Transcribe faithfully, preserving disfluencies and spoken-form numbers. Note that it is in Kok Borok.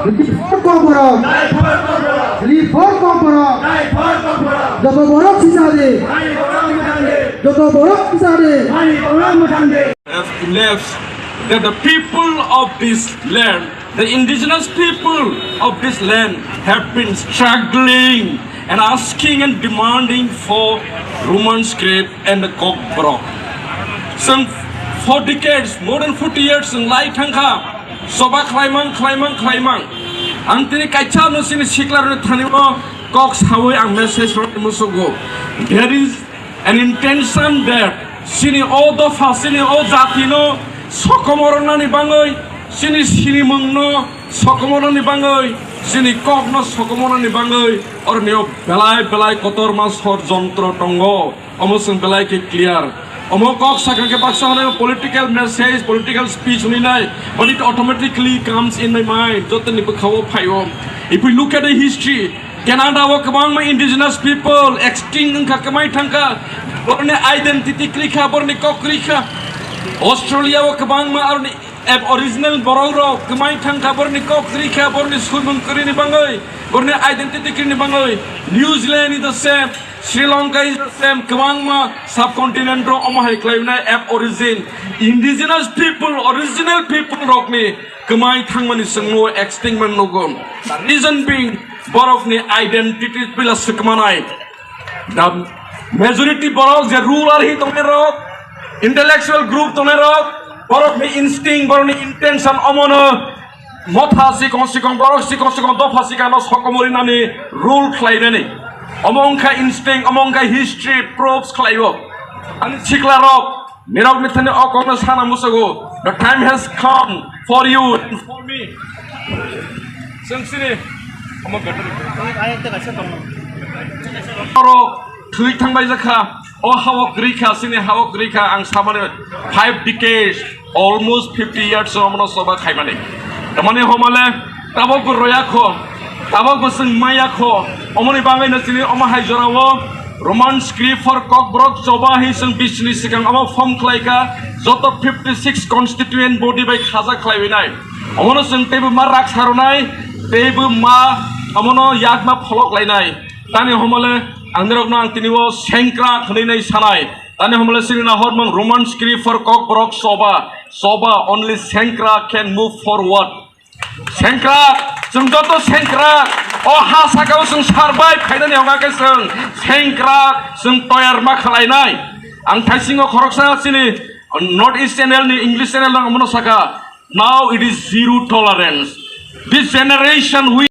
Report Kokborok. Report Kokborok. Joto borok sisa de. Joto borok sisa de. Have left that the people of this land, the indigenous people of this land, have been struggling and asking and demanding for Roman script and the Kokborok. Some four decades, more than forty years in lai thangkha, soba khlaimang, khlaimang, khlaimang. Ang tini kaisa no sini sikla rwni thani o kok sawi ang message rwni musugo. There is an intention that sini o dopha, sini o jati no sokomornani bangwi, sini sinimung no sokomornani bangwi, sini kok no sokomornani bangwi, orni o belai belai kotorma sor jontro tongo. Omo chwng belai khe clear. Omo kok sakha khe baksa hwnwi political message, political speech hwnwi nai, but it automatically comes in my mind. Jotoni bwkhao phaio. If we look at the history, Canada o kwbangma indigenous people extinct wngkha, kwmai thangkha. Borni identity kwrwi kha, borni kok kwrwi kha. Australia o kwbangma aroni ab-, original borok rok kwmai thangkha, borni kok kwrwi kha, borni sumung kwrwini bangwi, borni identity kwrwini bangwi. New Zealand is the same. Sri Lanka is the same, kwbangma subcontinent rok omo hai khlainai ab origin, indigenous people, original people rokni kwmai thangmani chwngno extinct man nugo. Reason being, borokni identity pila swkmanai. The majority borok je ruler hi tongnai rok, intellectual group tongnai rok, borokni instinct, borokni intention omono motha sikong sikong, borok sikong sikong, dopha sikang no sokomori nani rule khlai nani. Omo wngkha instinct, omo wngkha history proves khlaio. Ani sikla rok, nirok ni thani o kok no sana musugo. The time has come for you and for me. Chwng sini, omo better. Borok thwi thangbai jakha. O hao kwrwi kha, chini hao kwrwi kha, ang samani five decades, almost fifty years omono choba khaimani. Tamani homale, tabok bo roya kho, tabok bo chwng maya kho, omoni bangwi no chini omo hai jorao Roman script for Kokborok choba hi chwng bisni swkang omo form khlai kha, joto fifty six constituent body bai khaja khlaiwi nai. Omono chwng teibo ma rak sarwnai, teibo ma omono yakma pholok lainai. Tani homole ang nirokno ang tini o sengkrak hwnwi nai sanai. Tani homole sini na hormang Roman script for Kokborok choba. Choba, only sengkrak can move forward. Sengkrak, chwng joto sengkrak. O ha sakao chwng sarbai phainani hwnga khe chwng sengkrak, chwng toyar ma khlainai. Ang thaisingo khoroksa sini North East channel ni English channel no ang bono saka. Now it is zero tolerance. This generation we